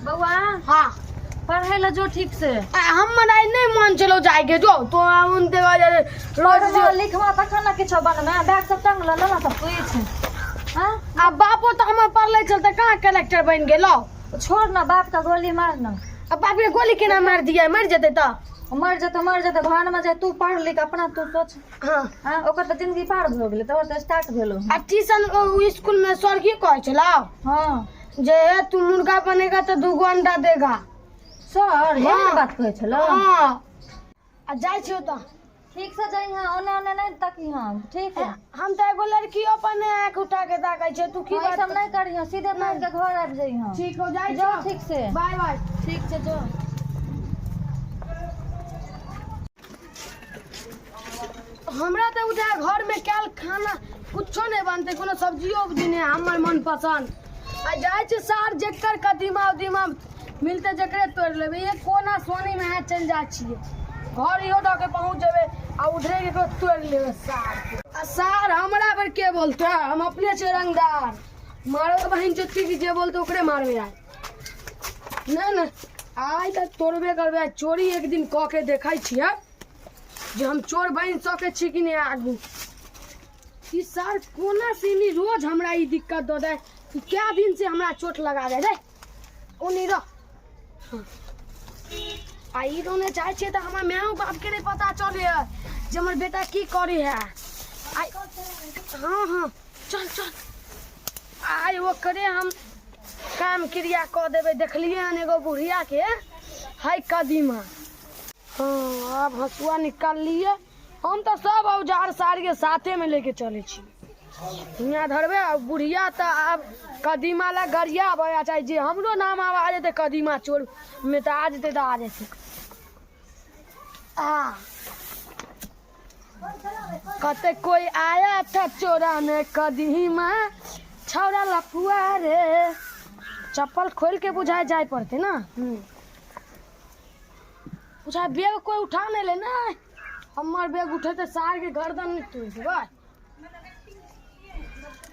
बौआ। हाँ। पढ़ै लए जो ठीक से। आ, हमर आइ नहि मन छलो जाय के, जो तो उनते रोज पढ़बा लिखबा तखन ने किछो बनमे। बैग सब टंगल ने सब कुछ? हाँ। आ बापो तऽ हमर पढ़ले छल तऽ कहाँ कलेक्टर बनि गेलो? छोड़ ना, बाप का गोली मार ना। आ बाप के गोली केना मार दिया? मरि जेतै तऽ। मर जेतै, मर जेतै, भान में जाय। तू पढ़ लिख, अपना तू सोच। हाँ। हाँ, ओकर तऽ जिंदगी पार भऽ गेलै, तोहर तऽ स्टार्ट भेलो। आ ट्यूशन ओ स्कूल में सर की कहै छलौ? हाँ। जे हे तू मुर्गा बनेगा तऽ दूगो अंडा देगा। सर एहन हाँ। बात कहै छलौ? हाँ, आ जाइ छियौ तऽ। ठीक से जइहा, ओने ओने नहि तकिहा, ठीक है? हम तऽ एगो लड़कियो पर नहि आँख उठा के ताकै छियै, तू की हाँ, ई बात सब नहि करिहा, सीधे पढ़ के घर आबि जइहा। ठीक हो जाइ जो छियौ। ठीक से। बाय बाय। ठीक छै, जो। हमरा तऽ उठा घरमे काल्हि खाना कुछो नहि बनतै, कोनो सब्जियो उब्जी नहि हमर मन पसन्द। आ जाइ छै सार जेकर कदीमा उदीमा मिलतै जकरे तोड़ि लेबै। एक कोना सोनीमे अहाँ चलि जाइ छियै, घर इहो दऽ के पहुँच जेबै आ उधरे ककरो तोड़ि लेबै सार। आ सार हमरा पर के बोलतै? हम अपने छियै रंगदार। मारो बहिन चोती की जे बोलतै ओकरे मारबै आइ। नहि नहि, आइ तऽ तोड़बे करबै आइ। चोरी एक दिन कऽ के देखै छियै जे हम चोर बनि सकै छी कि नहि। आगू ई सार कोना सीनी रोज हमरा ई दिक्कत दऽ दे। ई कए दिन से हमरा चोट लगा दे रे। ओनी रह। हाँ। आ ई दोने चाहे छियै तऽ हमर मायो बापके नहि पता चलै है जे हमर बेटा की करे है आइ। हाँ हाँ, चल चल, आइ ओकरे हम काम क्रिया कऽ देबै। देखलियै हन एगो बुढ़िया के है कदीमा। हाँ, आब हँसुआ निकाल लिए। हम तऽ सब औजार सारके साथेमे लेके चलै छी। हियाँ धरबै आ बुढ़िया तऽ आब कदीमा लए गरिया आबै चाहे जे हमरो नाम आब आ जेतै कदीमा चोरमे तऽ आ जेतै, तऽ आ जेतै। आ कते कोई आया था चोराने कदीमा, छौड़ा लफुआ रे। चप्पल खोल के बुझाए जाय पड़तै ना। बुझाए बैग कोई उठा नहीं ले ना। हमर बैग उठेतै सार के गर्दन नहि तोड़ि देबै।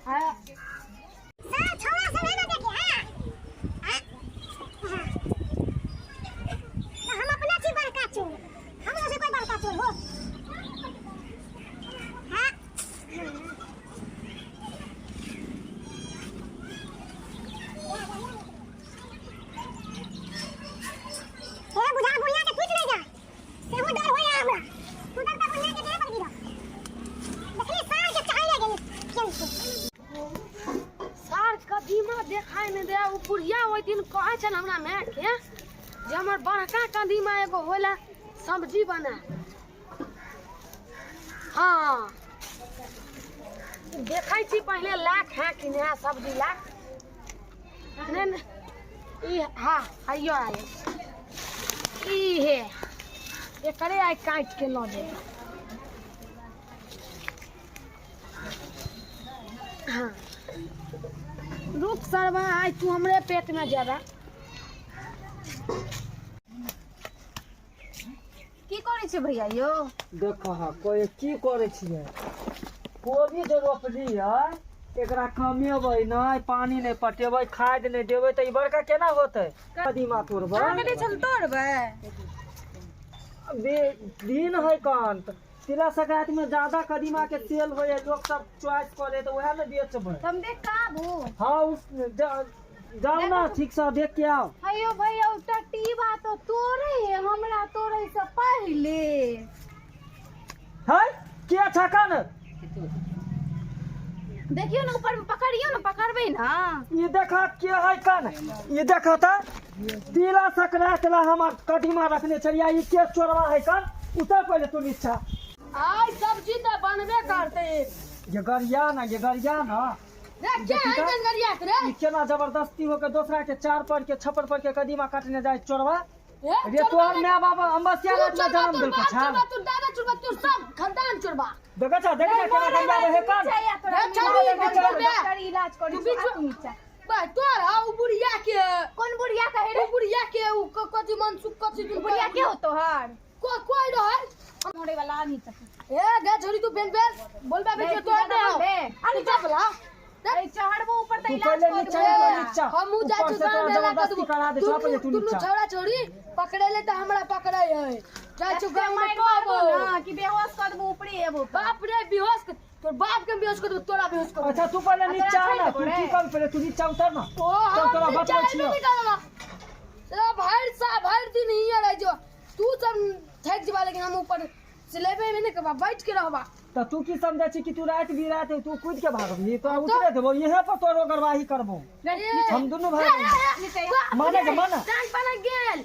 आ हम अपना छी बड़का चोर, हमरा से कोई बड़का चोर हो? हाँ। हे बुझा बुढ़िया के कुछ नहीं जा सेहो डर होया हमरा। तू डर बुढ़िया के देह पर गिरा देखली सार के चाहे गेल केन। सार कदीमा देखाय नहि दे। ओ बुढ़िया ओहि दिन कहै छल हमरा मायके जे हमर बड़का कदीमा एगो होला सब्जी बना। हाँ, देखै छी पहिले लाख है कि नहि सब्जी ला। नहि नहि, ई हाँ आइयो आइयो, ई हे, एकरे आइ काटि के लऽ जेबै। हाँ रुक सरवा, आइ तू हमरे पेट में जेबे। की करै छै भैया यौ? देख हाँ, कोई की करै छियै? कोबी जे रोपलियै एकरा कमेबै नहि, पानी नहि पटेबै, खाद नहि देबै तऽ ई बड़का केना होतै? कदीमा तोड़बै। अहाँके नहि छल तोड़बै? दिन है कान तिला संक्रांति में ज्यादा कदीमा के सेल होय है, लोग सब चॉइस करे तो वएह ने बेचबै। हम देख के आबू? हाँ, उस जाओ ना, ठीक से देख के आओ। अयो भैया, ओ टटीबा तो तोड़े है हमरा तोड़े से पहले। है के छकन? देखियो ना, ऊपर में पकड़ियो ना, पकड़बै ना। ई देखा के है कन, ई देखा त तिला संक्रांति ला हमर कदीमा रखने छलियै, ई के चोरवा है कन? उतर पहिले तू नीचा। आइ सब्जी तऽ बनबे करतै। ये गरिया ना, ये गरिया ना। रे के है गंगरिया के रे? ई केना जबरदस्ती होके दोसरा के चार पर के छप्पर पर के कदीमा काटने जाय चोरवा? ए, रे तोहर माय बाप अम्बसिया तू रात में चोरबा, जन्म तोर देलको बाप छा? चोरबा, तोर दादा चोरबा, तोर सब खानदान चोरबा। देखै छा, देखै छा केना गरिया है कन? रे चल, इलाज करी। तू बीच नीचा बा तोर आ उ बुढ़िया के। कोन बुढ़िया कहे रे? उ बुढ़िया के, उ कथी मनसुख कथी दुन। बुढ़िया के हो तोहर? को कोई रहल मोड़े वाला आ नीचा। ए गे छोरी, तू बेन बेन बोलबा बेटी नहीं, तोड़ तू दे ज्यादा हो। बोलबे। तू चुप रह। अरे चढ़बो ऊपर त तू इलाज पहिले कर नीचा देबो। उतर, नीचा। हमहूँ जाइ ऊपर छी से तोरा गाँव मेला। जबरदस्ती करा दे छौ पहिले तू दुनू नीचा छौड़ा छौड़ी पकड़े ले तऽ हमरा पकड़े है जाइ छौ गाँव में मारि मारबो कहबो ना कि बेहोश कर देबो ऊपरे एबो बाप रे बेहोश तोर बाप के बेहोश कर देबो तोरा बेहोश कर देबो। अच्छा तू पहिले नीचा आ ना छोड़ि तू देबो रे। की कर पहिले तू नीचा उतर ना ओ चल हम तोरा नीचा बतबै एबे छियौ नहि करबा। साला भरि सा भरि दिन हियाँ रहि जो तू सब थकि जेबा लेकिन हम ऊपर से लेबे नहि करबा बैठ के रहबा। त तू की समझै छी कि तू राति बिराति तू कूद के भागबही तोरा उतरे देबो इहे पर तोरो गरवाही करबो हम दुनू भाई बहिन। माने के माने। टांग पलक गेल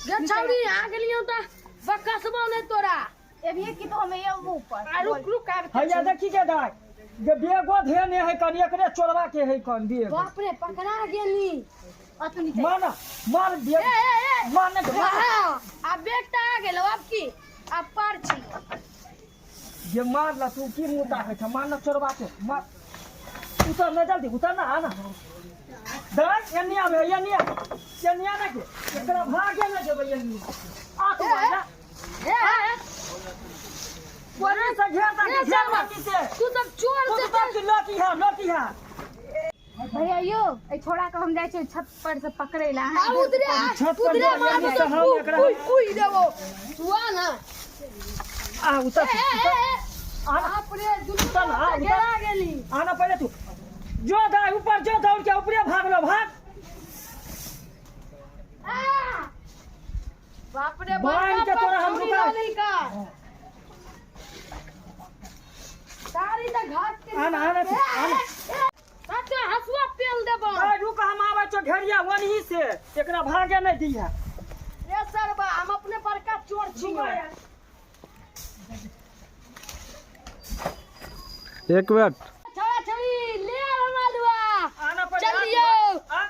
गे छौड़ी आ गेलियौ तऽ बकसबो नहि तोरा। एबिहे की तो हम एबो ऊपर। आ रुक रुक आब हैया देखी के दाय जे बेगो धेने है कन एकरे चोरवा के है कन बेग। बाप रे पकड़ा गेली। आ तू नीचे माना मार ए बेग ए ए माने के मार। हाँ, आ बेग तऽ आ गेलौ अब की अब पर छी। जे मार ला तू की मुँह ताकै छ मार ना चोरवा के मार उतर ना जल्दी उतर ना आ ना दाय एन्नी आबे एन्नी आ एन्नी आ ना के एकरा भागे ना जेबै एन्नी आ तू आ जा। ए ए कोने से घेर ता ए, घेर सरवा। बाकी से तू सब चोर तू से बाकी लकी है लकी है। भैया यो ए छोड़ा के हम जाइ छियै छत पर से पकड़ै ला। आ उधरे आ छत पर उधरे जा, मार एन्नी से हम एकरा कुई कुई देबो तू आ ना। आ उतर ए ए उतर ए आ ना बाप रे दुनू उतर ना, आ, उतर। घेरा गेली। आना पहिले तू जो दाय ऊपर जो दौड़ के ऊपरे भागलो भाग। आ बाप रे बांध के तोरा हम छौड़ी रुका। लऽ लेलका। सारी तऽ घाट के आना आना तू आना। साथे हसुआ पेल देबो। ए रुक हम आबै छौ घेरिया ओनही से एकरा भागे नहीं दिया। ए सरबा हम अपने बड़का चोर छियै। एक मिनट छौड़ा छौड़ी ले आउ हमरा लुआ। आना पहिले चलियौ। आ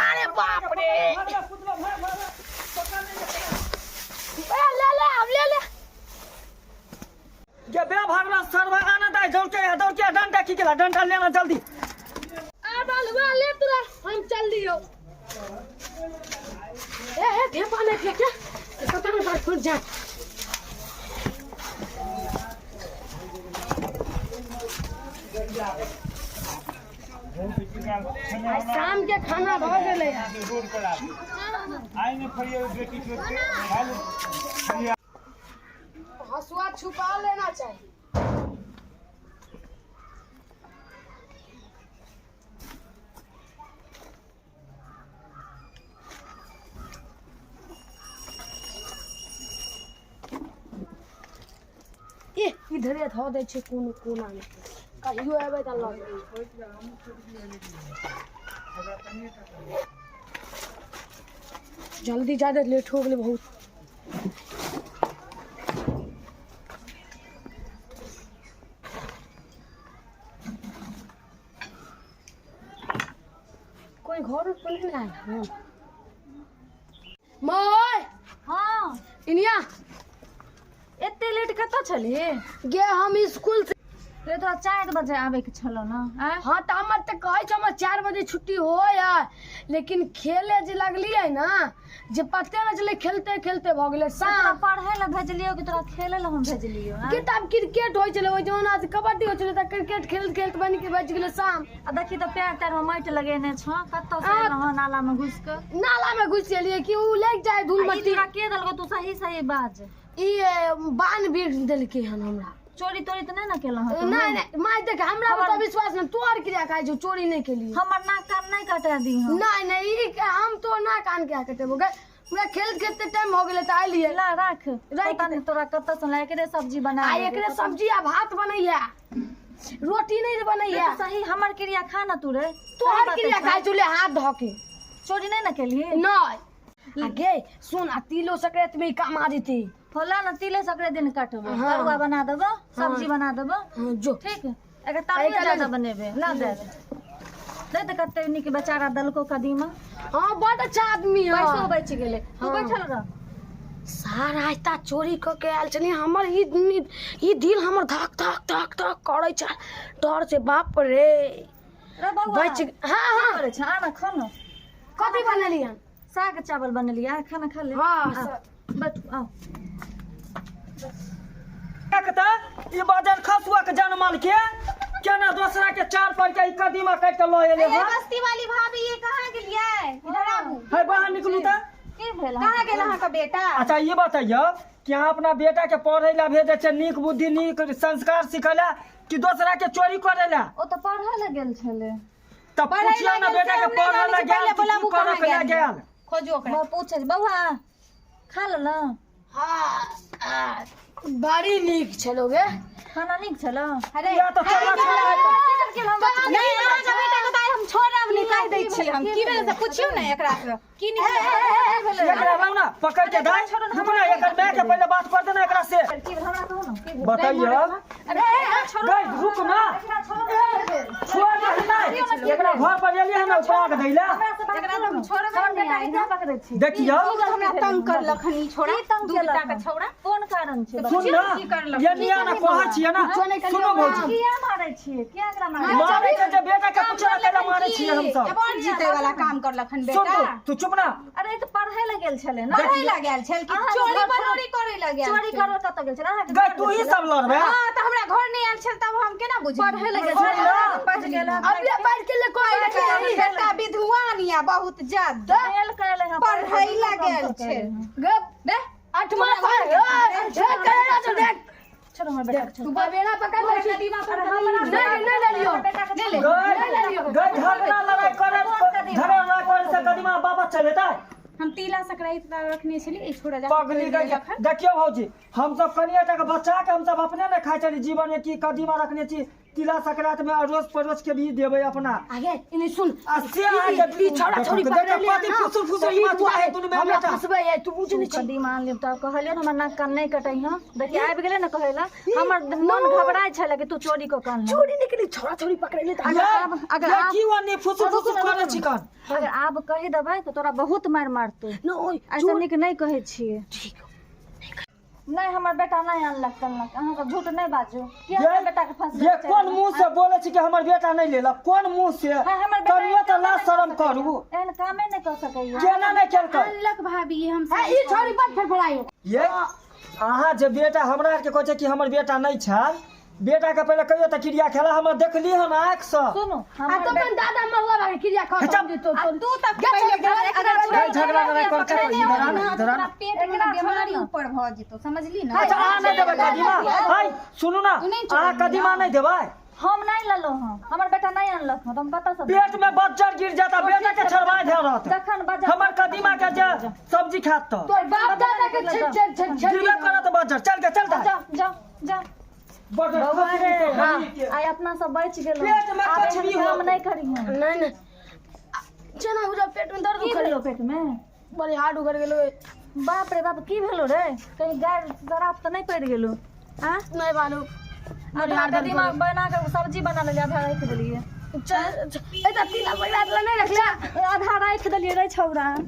अरे बाप रे। भाग जा, कुदलो, भाग, भाग, भाग। पकड़ ले जा। ए ले ले अब ले ले। जे बे भागला सरवा आना दाय दौड़ के डंडा की गेला डंडा लेना जल्दी। आ बालुआ ले तोरा हम चल लियो। ए ए ढेपा नहीं फेंके पता नहीं बात फुट जा। आइ शाम के खाना भऽ गेलै। हसुआ छुपा लेना चाहिए। ए इधरे धऽ दै छै कोनो कोना मे कहियो एबै तऽ लऽ लेबै। जल्दी ज्यादा लेट हो गेलै बहुत। कोई घर पर नहीं आयल हन। माय हाँ इनिया एते लेट कतऽ छलही? गे हम स्कूल से रे तोरा 4 बजे आबै के छलौ ना आँय? हाँ तऽ हमर तऽ कहै छै हमर 4 बजे छुट्टी होइ है लेकिन खेले जे लगलियै ना जे पते नहि चलै खेलते खेलते भऽ गेलै तोरा शाम। पढ़ै लए भेजलियौ कि तोरा खेलै लए हम भेजलियौ आँय? के तब क्रिकेट होइ छलै ओहि जमाना से कबड्डी होइ छलै तऽ क्रिकेट खेलैत खेलैत बनि के बजि गेलै शाम। आ देखी तऽ पैर तैर में माटि लगेने छौ कतऽ से एलहुँ हँ नाला में घुसि कऽ? नाला में घुसि गेलियै कि उ लागि जाय धूल आ ई मट्टी। तोरा के देलकौ? तू सही सही बाज। ई बान बीर देलकै हन हमरा। चोरी तोरी तऽ नहि ने केलहुँ हँ तू? नहीं नहीं my देख हमरा पर तऽ विश्वास नहीं तोहर क्रिया खाइ छौ चोरी नहीं केलियै। हमर नाक कान नहि कटा दी हँ। नहीं नहीं ई हम तो ना कान क्या कटेबो गे हमरा खेलत खेलते टाइम हो गेलै तऽ आइलियै। ला राख पता नहि तोरा कतऽ से ला एकरे सब्जी बना आ लेबै। एकरे सब्जी आ भात बनैया रोटी नहीं बनैया। रे तू सही हमर क्रिया खा ना तू रे। तोहर क्रिया खाइ छौ ले हाथ धऽ के। चोरी नहि ने केलही? नहीं आ गे सुन आ तिलो सकरात में ई काम आ जेतै। होला ना तिले सकरे दिन काटबो हाँ। तरुआ बना देबो सब्जी बना देबो। हाँ, जो ठीक एकर तरुआ एकर ज्यादा बनेबे ला दे दे तऽ कते नीक बेचारा देलको कदीमा। हाँ बड अच्छा आदमी है। पैसो बचि गेलै तू हाँ। बैठल रह। सारा रास्ता चोरी कऽ के आयल छलियै हमर ई दिल हमर धक धक धक धक करै छै डर से बाप रे। रे बौआ बचि हाँ हाँ करै छै आना खाना। कथी बनेलियै? साग चावल बनेलियै खाना खा ले। हाँ बैठू आउ। ई बाजर खसुआ के जनमल के केना दोसरा के चार पर के ई कदीमा काटि के लऽ एलै ए हँ बस्ती वाली भाभी ये कहाँ गेलियै इधर आबू। है बाहर निकलू तऽ। की भेल? कहाँ गेल अहाँके बेटा? अच्छा ये बताइयो कि अहाँ अपना बेटा के पढ़ै ला भेजै छियै, नीक बुद्धि नीक संस्कार सिखै ला कि दोसरा के चोरी करै ला? ओ तऽ पढ़ै लए गेल छलै। तऽ पढ़ै पुछियौ ला ने गेल बेटा छै, के हम नहि पढ़ै ला जानै छी, गेल पहिले कि की बोलाबू करऽ कहाँ के ला गेल। गेल? खोजू ओकरा। बौआ पूछै छै, बौआ खा लेलऽ? हाँ, बड़ी नीक छलो गे। खाना नीक छलो? अरे या तऽ चोरबा छौड़ा है तऽ। नहीं अहाँके बेटा के तऽ आइ हम छोड़ब नहि, कहि दै छी हम। की भेल से पुछियौ ने एकरा से, की नीक भेल? एकरा लाउ ना पकड़ के दाइ, रुकू ना, एकर माय के पहिले बात कर देना एकरा से। की भेल? हमरा कहू ने, की भेल? बताइयो। अरे छोड़ू। गई रुक ना, छोड़ दही नहीं, एकरा घर पर एलियै हन उपाक दै ला। एकरा तऽ हम छोड़ब हमर नहि बेटा आइ के किया पकड़ै छी? देखियौ। खूब हमरा तंग करलक हन ई छोड़ा, की तंग दू केलक गोटा के हन? छौड़ा। कोन कारण छै? सुन ना, की करलक? ये निया ना कहै छियै ना, सुनो भौजी। किया मारै छियै? किया एकरा मारै छियै? मारै छै जे बेटा के पूछे ला कैला मारै छियै हमसब? बड़ जीते वाला काम करलक हन सुन बेटा। तू, तू चुप ना। अरे ई तऽ पढ़ै लए गेल छलै ने। पढ़ै ला गेल छल कि अहाँके चोरी घर बरोरी करै ला गेल चोरी छल? करऽ कतऽ गेल छलै? अहाँके गई घर तू ही गेल सब लड़बे। हाँ तऽ हमरा घर नहि आयल छल तब हम केना बुझलियै? पढ़ै लए गेल सुन छलै। ना। पढ़ गेल हन। अबले पढ़ के ले कोई नहीं। बेटा विधवान या बहुत ज्यादा गेल कएले हन, पढ़ै ला गेल कएले छै। हन। गे दे आठमा पढ़ ए करेला तो देख। छोड़ू हमर बेटा के, छोड़ू। तू बबेरा पकड़ ले छी। नहीं नहीं ले लियो। बेटा के छोड़ू। गई गई झगड़ा लड़ाई करे, झगड़ा लड़ाई करे से कदीमा वापस चले जाए। हम तिला संक्रांति रखने छली ई छोड़ा जा पगली गई। देखियौ भौजी, हमसब कनिए टा के बच्चा के हमसब अपने नहि खाइ छली जीवन में कि कदीमा रखने छी तिला संक्रांति में अड़ोस पड़ोस के भी देबै अपना। आगे इने सुन। आ से अहाँके ई छौड़ा छौड़ी देखो, पकड़ लिया पति ना। फुसुर फुसुर ई बात है दुनू में हमरा बेटा। फंसबै है तू बुझ नहीं छी। कदीमा आनलियै तऽ कहलियै ने हमर नाक कान नहि कटै हँ। देखिए आबि गेलै ने कहै लए, हमर मन घबराइ छलै कि तू चोरी कऽ के अनलह। चोरी निकली छौड़ा छौड़ी पकड़ ले अगर ये आब अगर ये आब की ओने फुसुर फुसुर करै छी कान? अगर आब कहि देबै तऽ तोरा बहुत मारि मारतौ। न ओइ ऐसे नीक नहि कहै छियै। नहि हमर बेटा नहि अनलक तनलक, अहाँ सब झूठ नहि बाजू। किया ये हमर बेटा के फंसबै? ये कोन मुंह से बोले छी कि हमर बेटा नहीं लेलक? कोन मुंह से? हाँ, हमर बेटा कनियो तऽ लाज शरम करू। एहन कामे नहि कऽ सकैया। केना नहि केलकै? अनलक भाभी हम। है ई छौड़ी बड़ फड़फड़ाई। ये अहाँ जे बेटा हमरा आरके कहै छै कि हमर बेटा नहि छल, बेटा के पहिले कहियो तऽ क्रिया खेला हमर देखली हन आँखि से। सुनू आ हमर तो अपन दादा मरला बागे क्रिया खा अच्छा। तो आ तू तऽ पहिले गई झगड़ा लड़ाई कर के इधर आ ना, इधर आ ना। पेट में बीमारी ऊपर भऽ जेतौ, समझली ना? अच्छा अहाँ नहि देबै कदीमा? है सुनू ना, अहाँ कदीमा नहि देबै? हम नहि लेलहुँ हँ, हमर बेटा नहि अनलक हँ तऽ हम कतऽ से? पेट में बज्जर गिर जाता, बेटा के छड़वा दे रहत। जखन बजर हमर कदीमा के जे सब्जी खात तऽ तोर बाप दादा के छे छे छे छे गिरबे करत बज्जर। चल के चल जा। जाओ जाओ जाओ। बज्जर बौआ रे, खसरी के। आइ अपना सब बचि गेलहुँ। पेट में आब एहन कछुई काम होत। नहि करिहे। नहीं नहीं चना हो जा, पेट में दर्द की उखड़ भेलो पेट में? बड़ी हार्ड उखड़ गेलो। बाप रे बाप, की भेलो रे? कहीं गाय शराब तऽ नहि पड़ि गेलो? आ नहीं मालूम। आधा कदीमा बना के सब्जी बना लेलियै, आधा राखि देलियै। चल ए त तीला बगरा नहीं रखला। आधा राखि देलियै रे छौड़ा।